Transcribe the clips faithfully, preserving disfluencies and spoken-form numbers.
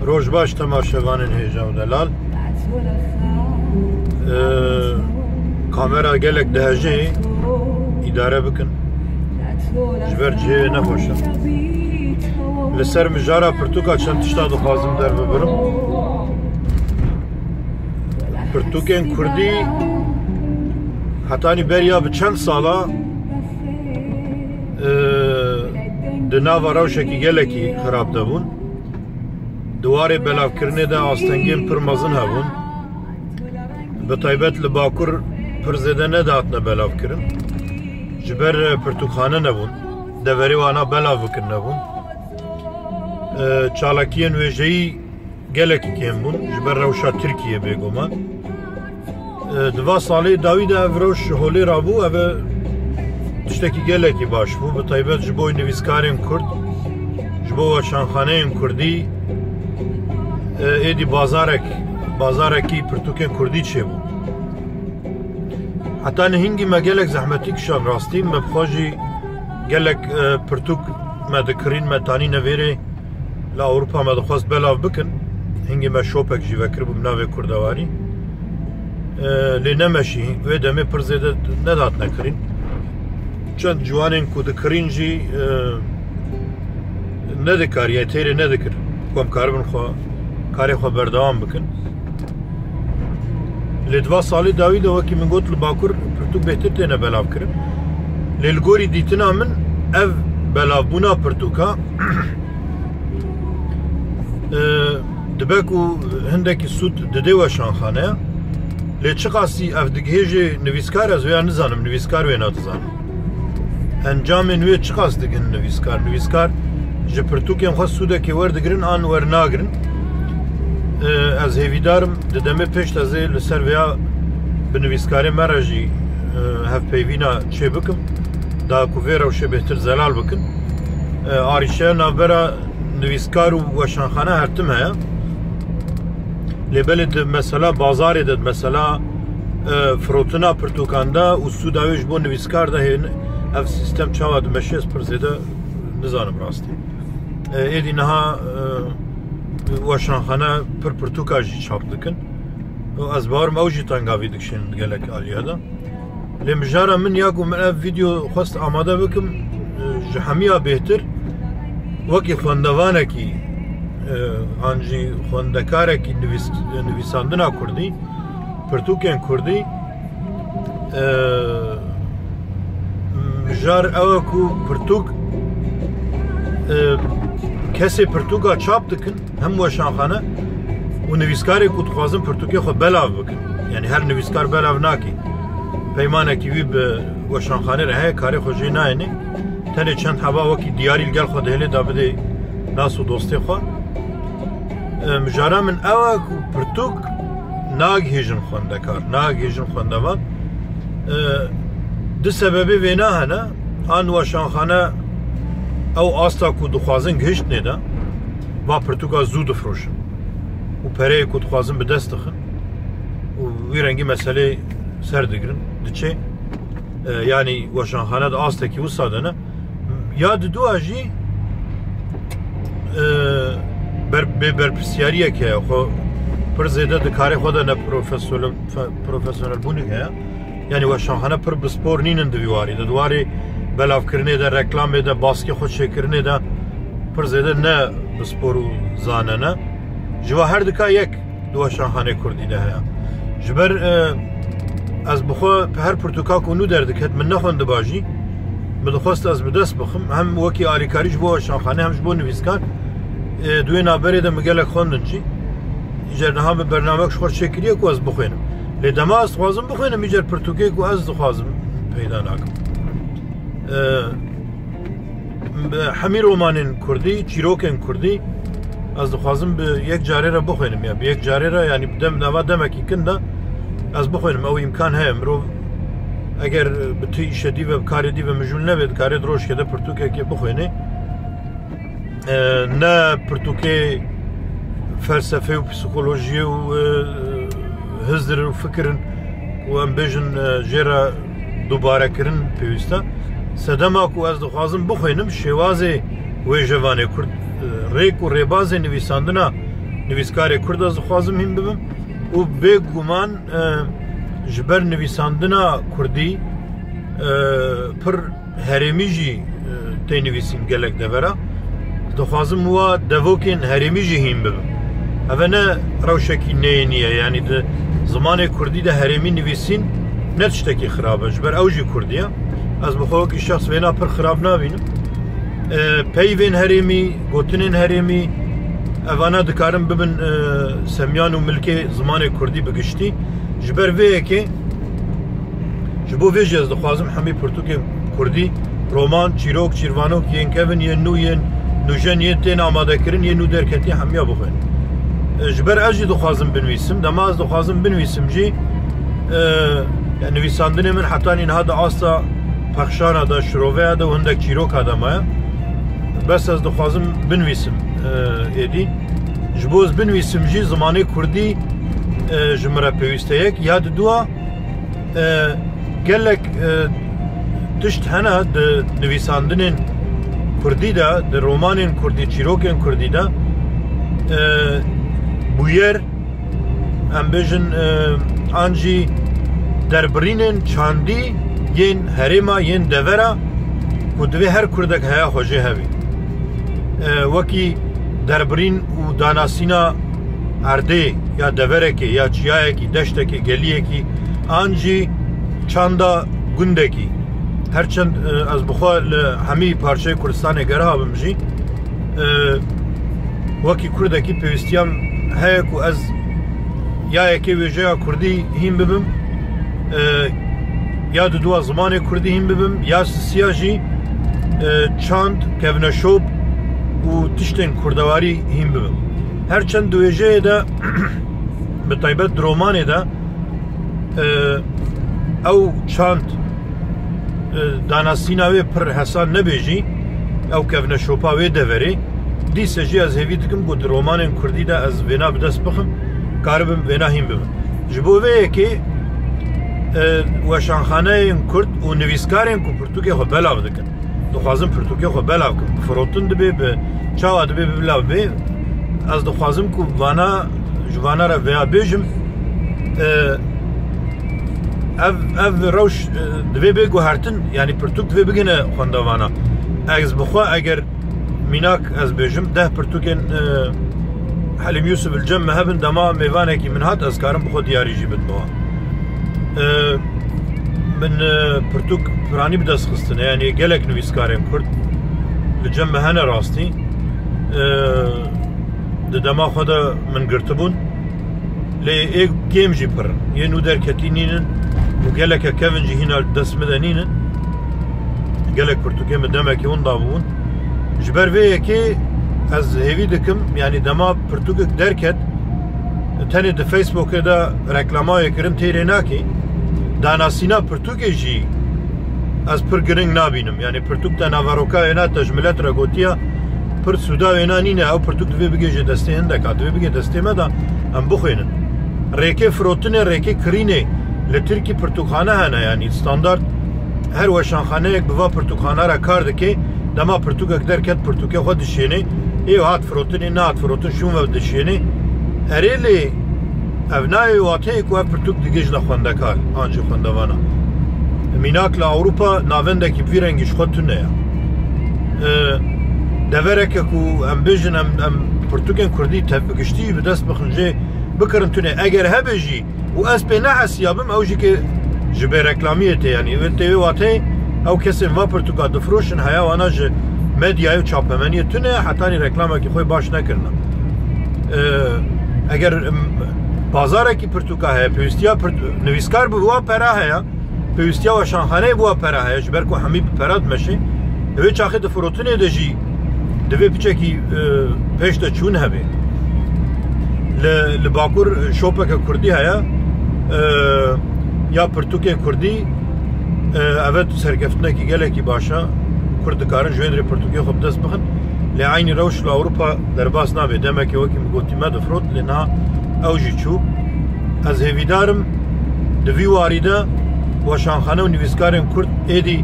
Roj baş temaşevanên hêja û delal. Ee, kamera gelek dihejê, îdare bikin. Ji ber cihê nexweş e. Li ser mijara pirtûka çend tişta dixwazim derbibirim. Pirtûkên kurdî hetanî beriya bi çend sala, e, di nava rewşekî gelekî xirab de bûn. Di warê belavkirinê de astengên pir mezin hebûn. Bi taybet li Bakur pir zêde nedatne belavkirin. Ji ber pirtûkxane nebûn. Deverê wana belav bikirine bûn. E, çalakiyên wêjeyî gelekî kêm bûn. Ji ber rewşa Tirkiyê bêguman. E, di va salê dawî de ev rewş holê rabû, ev e tiştekî gelekî baş bû, bi taybet ji bo nivîskarên kurd, ji bo weşanxaneyên kurdî, e, êdî bazarek, bazarekî pirtûkên kurdî çêbû. Heta nihingî me gelek zehmetî kişand rastî, me bi xwe jî gelek, e, pirtûk me dikirîn, me tanîne vêrê. Li Ewropa me dixwest belav bikin. Hingê me şopek jî vekiribû bi navê Kurdewarî. E, lê nemeşî, wê demê pir zêde nedatne kirîn. Çend ciwanên ku dikirîn jî, e, nedikariye, têrê nedikir. Ku em karibin xwe, karê xwe berdewam bikin. Lê di va salê dawî de wekî min got li Bakur pirtûk bêhtir têne belavkirin. Lê li gorî dîtina min ev belavbûna pirtûka, e, dibe ku hindekî sûd didê weşanxaneya. Lê çiqasî ev digihêjê nivîskar, ez wêya nizanim, nivîskar wêna dizanim. Encamên wê çiqas digin nivîskar? Nivîskar ji pirtûkên xwe sûdekê werdigirin an wernagirin? E, ez hêvîdar im, di demê pêş de ez ê li ser vêya bi nivîskarê me re jî, e, hevpeyvîna çê bikim, da ku vê rewşê bêhtir zelal bikin. E, arîşeya navbera nivîskar û weşanxane her tim heye. Lê belê di mesela bazarê de, di mesela, e, firotina pirtûkan de û sûda wê ji bo nivîskar de hê, ev sîstem çawa dimeşe, ez pir zêde nizanim rastî. E, êdî niha, e, weşanxane pir pirtûka jî çap dikin. Û ez bawerim ew jî tengavî dikişînin di gelek aliya de. Lê mijara min ya ku min ev vîdeo xwest amade bikim, e, ji hemiya bêhtir wekî xwendevanekî, e, an jî xwendekarekî nivîs-, nivîsandina kurdî, pirtûkên kurdî, e, mijar ew e ku pirtûk, e, kesê pirtûka çap dikin, hem weşanxane û nivîskarê ku dixwazin pirtûkê xwe belav bikin. Yani her nivîskar belav nake. Peymanekî wî bi weşanxanê re heye, karê xwe jê nayêne. Tenê çend heba wekî diyarî li gel xwe dihêlê da bidê nas û dostê xwe. E, mijara min ew e ku pirtûk nagihêjin xwendekar, nagihêjin xwendevan. E, du sebebê vêna hene. An weşanxane ew asta ku dixwazin gihiştinê de, va pirtûka zû difroşin û pereyê ku dixwazin bi dest dixin û wî rengî meselê ser digirin, diçê. E, yanî weşanxane di astekî wisa de ne. Ya didua jî, e, ber-, bê berpirsiyariyek heye, xwe pir zêde di karê xwe de ne profesyonel, fe-, profesyonelbûnek heye. Yanî weşanxane pir bispor nînin di vî warî de. Di warê belavkirinê de, reklamê de, baskê xwe çêkirinê de pir zêde ne bispor û zane ne. Ji va her dika yek di weşanxanê kurdî de heye. Ji ber, e, ez bi xwe her pirtûka ku nû derdiket, min nexwendiba jî, min dixwest ez bi dest bixim, hem wekî alîkarî ji bo weşanxane, hem ji bo nivîskar. E, di wê navberê de min gelek xwendin jî. Îcar niha min bernamek ji xwe çêkiriye ku ez bixwînim. Lê dema ez dixwazim bixwînim, îcar pirtûkê ku ez dixwazim peyda nakim. E, Bi hemî romanên kurdî, çîrokên kurdî, ez dixwazim bi yek carê re bixwînim ya. Bi yek carê re, yanî bi dem, nava demekî kin de ez bixwînim. Ew îmkan heye. Mirov eger bi tu îşe dî ve, bi karê dî ve mijûl nebe, dikare di rojkê de pirtûkekê bixwîne. E, ne pirtûkê felsefê û psîkolojiyê û, e, hizir û fikirin û em bêjin, e, jê re dubarekirin pêwîst e. Sedema ku ez dixwazim bixwînim, şêwazê wêjevanê kurd, e, rêk û rêbazê nivîsandina Nivîskarê Kurd ez dixwazim hîn bibim û bêguman, e, ji ber nivîsandina Kurdî, e, pir herêmî jî, e, tê nivîsîn gelek devera. Dixwazim wa devokên herêmî jî hîn bibim. Eve ne rewşekî neyê niye, yanî di zimanê Kurdî de herêmî nivîsîn ne tiştekî xirab e. Ji ber ew jî Kurdî ye. Ez bi xwe wekî şexs vêna pir xirab nabînim. E, peyvên herêmî, gotinên herêmî, evana dikarin bibin, e, semiyan û milkê zimanê Kurdî bi giştî. Ji ber vê yekê, ji bo vê jî ez dixwazim hemî pirtûkên Kurdî, roman, çîrok, çîrvanok, yên kevin, yên nû, yên nûjen, yên tên amadekirin, yên nû derketî hemiya bixwînin. E, ji ber ez jî dixwazim binivîsim, dema ez dixwazim binivîsim jî, e, yani nivîsandinê min hetanî niha di asta pexşana de, şiroveya de û hindek çîroka de maye. Bes ez dixwazim binivîsim, e, êdî. Ji bo ez binivîsim jî zimanê Kurdî, e, ji min re pêwîst e yek. Ya di dua, e, gelek, e, tişt hene di nivîsandinên Kurdî de, di romanên Kurdî, çîrokên Kurdî de, e, bûyer, em bêjin, e, an jî derbirînên çandî yên herêma, yên devera ku divê her Kurdek heya xwe jê hebî. E, wekî derbirîn û danasîna erdê ya deverekê, ya çiyayekî, deştekê, geliyekî, an jî çanda gundekî. Her çend, e, ez bi xwe li hemî parçeyê Kurdistanê geriha bim jî, e, wekî Kurdekî pêwîstiya min heye ku ez ya yekê wêjeya Kurdî hîn bibim, e, ya di dua zimanê Kurdî hîn bibim, ya sisiya jî, e, çand, kevneşop û tiştên Kurdewarî hîn bibim. Her çend di wêjeyê de, bi taybet di romanê de, e, ew çand, e, danasîna wê pir hesan nebe jî, ew kevneşopa wê deverê, dîse jî ez hêvî dikim ku di romanên Kurdî de ez vêna bi dest bixim, karibim vêna hîn bibim. Ji bo vê yekê, e, weşanxaneyên Kurd û nivîskarên ku pirtûkê xwe belav dikin, dixwazim pirtûkê xwe belav kim. Bi firotin dibe, bi çawa dibe, bi belav be. Ez dixwazim ku vana, ji vana re veya bêjim, e, ev, ev rewş, e, divê bê guhertin, yanî pirtûk divê bigihine xwendevana. Ez bi xwe eger mînak ez bêjim, deh pirtûkên, e, Helîm Yûsif li cem me hebin, dema mêvanekî min hat, ez karim bi xwe diyarî jî bidim wan. E, min, e, pirtûk piranî bi dest xistine, yanî gelek nivîskarên Kurd li cem me hene rastî. E, di dema xwe de min girtibûn. Lê ê kêm jî pir in. Yên nû derketî nînin û geleke kevin jî hîna dest min de nînin. Gelek pirtûkê min demekî winda bûn. Ji ber vê yekê ez hêvî dikim, yanî dema pirtûkek derket, tenê di Facebookê de reklama wê kirin têrê nakê. Danasîna pirtûkê jî ez pir giring nabînim. Yanî pirtûk te naveroka wêna te ji milet re gotiya, pir sûda wêna nîne. Ew pirtûk divê bigihêje destê hindeka, divê bigihê destê me de em bixwînin. Rêkê firotinê, rêkê kirînê li Tirkî pirtûkxane hene, yanî standart her weşanxaneyek bi va pirtûkxana re kar dike, dema pirtûkek derket, pirtûkê xwe dişênê, ê hat firotinê, nehat firotin, şûn ve dişênê. Erê lê ev nayê wateyê ku ev pirtûk digihêjne xwendekar an jî xwendevana. Mînak li Ewropa navendekî bi vî rengî ji xwe tune ye. E, devereke ku em bêjin em, em pirtûkên Kurdî tev-, bi giştî bi dest bixin jê bikirin tune. Eger hebe jî û ez pê nehesiyabim, ew jî ke ji bê reklamiyê tê, yanî wê tê wê wateyê ew kesên va pirtûka difiroşin, heya wana ji medyayê û çapemeniyê tune, hetanî reklamekî xwe baş nekirine. E, eger, em, bazarekî pirtûka heye, pêwîstiya pirt-, nivîskar bi wa pera heye, pêwîstiya weşanxaneyê bi wa pera heye, ji ber ku hemî bi pera dimeşe. Di wê çaxê di firotinê de jî divê piçekî, e, pêş de çûn hebe. Li, li Bakur şopeke Kurdî heye, e, ya pirtûkên Kurdî, e, eve serkeftinekî gelekî baş e. Kurd dikarin ji wê derê pirtûkê xwe bi dest bixin. Lê eynî rewş li Ewropa derbas nabe. Demekê wekî min gotî me difirot, lê niha ew jî çû. Ez hêvîdar im di vî warî de weşanxane û nivîskarên Kurd êdî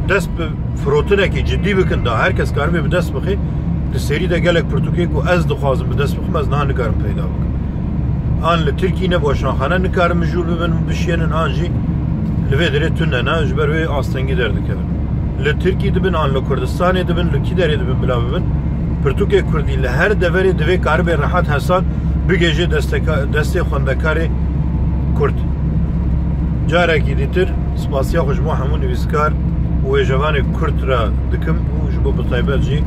dest bi firotinekî cidî bikin da her kes karibe bi dest bixe. Di serî de gelek pirtûkê ku ez dixwazim bi dest bixim, ez niha nikarim peyda bikim. An li Tirkî ne weşanxane nikarin mijûl bibin û bişiyênin, an jî li vê derê tune ne, ji ber wê astengî derdikevin. Li Tirkî dibin an li Kurdistanê dibin, li kî derê dibin bila bibin, pirtûkê kurdî li her deverê divê karibê rehat hesan bigêjê desteka-, destê xwendekarê kurd. Carekî dîtir spasiya xwe ji bo hemû nivîskar û wêjevanê kurd re dikim û ji bo bi taybet jî,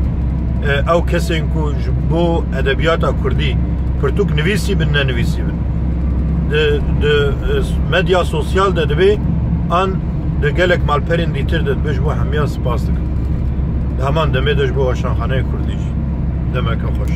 e, ew kesên ku ji bo edebiyata kurdî pirtûk nivîsî bin, nenivîsî bin, di, di, e, medya sosyal de dibê an di gelek malperên dîtir de dibê, ji bo hemiyan spas dikim. Di heman demê de ji bo weşanxaneyê kurdî jî demeke xweş.